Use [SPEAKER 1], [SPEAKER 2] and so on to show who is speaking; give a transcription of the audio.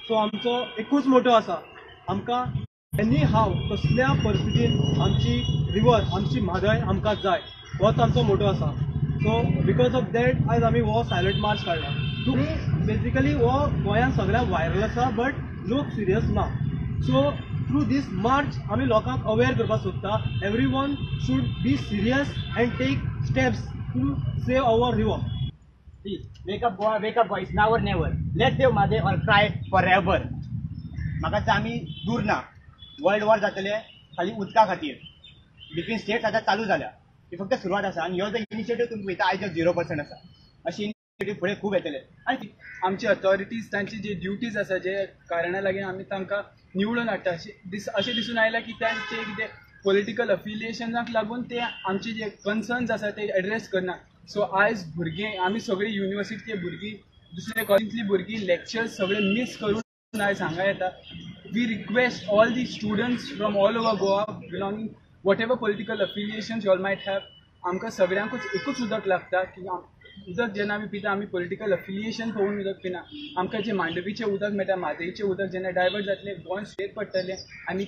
[SPEAKER 1] So आमचो एकूच मोटो आसा, आमकां एनी हाव कसल्या परिस्थितीन आमची रिवर, आमची म्हादय आमकां जाय, होच आमचो मोटो आसा. सो because of that आयज आमी हो सायलंट मार्च काडला. तुमी बेसिकली हो गोंयांत सगळ्याक व्हायरल आसा, बट लोक सिरियस ना. सो थ्रू दीस मार्च आमी लोकांक अवेर करपाक सोदता, everyone should be serious and take steps to save our river.
[SPEAKER 2] Wake up Goa, wake up Goa, it's now or never. Let's save Mhadei or cry forever. म्हाका दिसता आमी दूर ना, वर्ल्ड वॉर जातले खाली उदका खातीर बिटवीन स्टेट्स आतां चालू जाल्या, ही फक्त सुरवात आसा. आनी ह्यो जो इनिशिएटीव तुमी पळयता आयज 0% आसा, अशी इनिशिएटीव फुडें खूब येतले. आनी
[SPEAKER 3] आमची अथॉरिटीज तांची जे ड्युटीज आसा, जे कारणा लागीं आमी तांकां निवडून हाडटा, अशें दिसून आयलां की तांचे कितें पॉलिटिकल अफिलिएशनाक लागून ते आमचे जे कन्सर्न्स आसा ते एड्रेस करना. सो आयज भुरगीं, आमी सगळीं युनिवर्सिटीचे भुरगीं, दुसऱ्या कॉलेजींतलीं भुरगीं लेक्चर्स सगळे मीस करून आयज हांगा येता. We request all the students from all over Goa belonging whatever political affiliations you all might have, आमकां सगळ्यांकूच एकूच उदक लागता की उदक जेन्ना आमी पिता आमी पॉलिटिकल अफिलिएशन पळोवन उदक पिना. आमकां जें मांडवीचें उदक मेळटा, म्हादयचें उदक जेन्ना डायवर्ट जातलें, गोंय सुशेग पडटलें. आनी